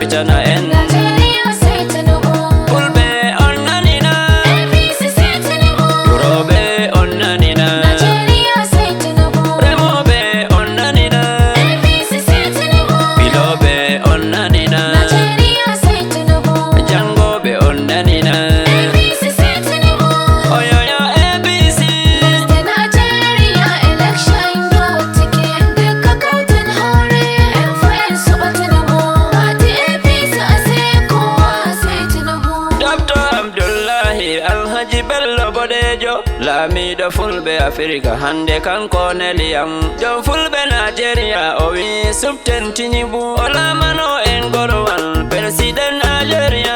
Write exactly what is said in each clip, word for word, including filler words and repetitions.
Tana en. Fulɓe on nanina. Rooɓe on nanina. Remooɓe on nanina. Pilooɓe on nanina. Jangooɓe on nanina. Oyoyo A B C. Doctor Abdullahi Alhaji Bello Bodejo, laamiiɗo fulɓe Afirka hannde, kanko neli am. Jom fulɓe Najeriya o wi subten Tinubu, o laamano en gorowal president Najeriya.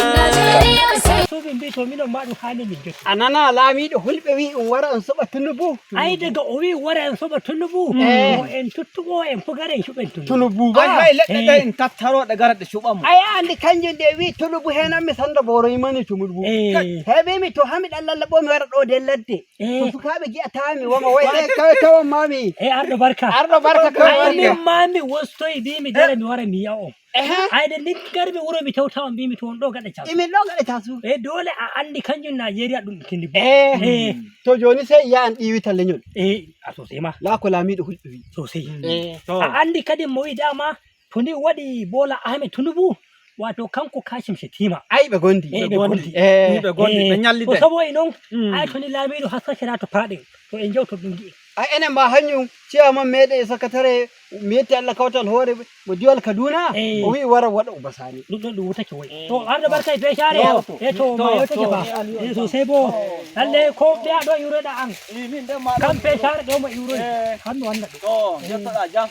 Suuɓi mbi to minon ma ɗum haani min jottu. A nana laamiiɗo hulɓe wi ɗum wara on suɓa Tinubu? Ay, daga o wi wara en suɓa Tinubu, eh, o en tuttuɓo en fugare en cuɓen Tinubu. Tinubu. Ay, hay leɗɗe ɗe en tattaroɗe gara ɗe cuɓa mo. Ay, a andi kanjum de wi Tinubu henan mi sanda boro imani Tinubu. Eh. He ɓe mi to hami ɗan lallaɓo mi wara ɗo de ladde. Eh. To sukaaɓe gi'ataami wama way e kawe tawon mami. Eh, arɗo barka. Arɗo barka kawai. Ay, min mami wostoyi bi mi dara mi wara mi yi'a on. Ehe. Ay, de nde ngarmi wuro mi tawta on, mbimi to on ɗo gaɗa casu. Imin ɗo gaɗa casu. E dole a andi kanjum Najeriya ɗum Tinubu. Eh. Eh. To joni sey yi'a an ɗiwita leñol. Eh, a sosai ma. La ko laamiɗo hulɓe wi. Sosai. Eh. To. A andi kadi mo wi dama to ni waɗi Bola Ahmed Tinubu, wato kanko Kashim Shettima. Ay, ɓe gondi. Eh, ɓe gondi. Eh. Ɓe gondi, ɓe nyalli de. Ko sabo'i non, mm, ay to ni laamiɗo haskakira to paɗen, to en jawto ɗum gi'e. Ay, enen ma hanyum, ciyaman meɗen e sakatare, mi yetti Allah kawtal hoore, mo diwal Kaduna, eh, o wi'i wara waɗa Uba Sani. Ɗum ɗon ɗum wutake woy. To, arɗo barka e fecaare. To, e to, to, ma yettake to, fa. Eh, sosai bo. Lalle ko ɓeya ɗo iwroɗa an. Eh, min ɗen ma kam ɗon fecaare ɗo mo iwroy. Eh. Hanno wanda ɗum. To, yettoɗa jam.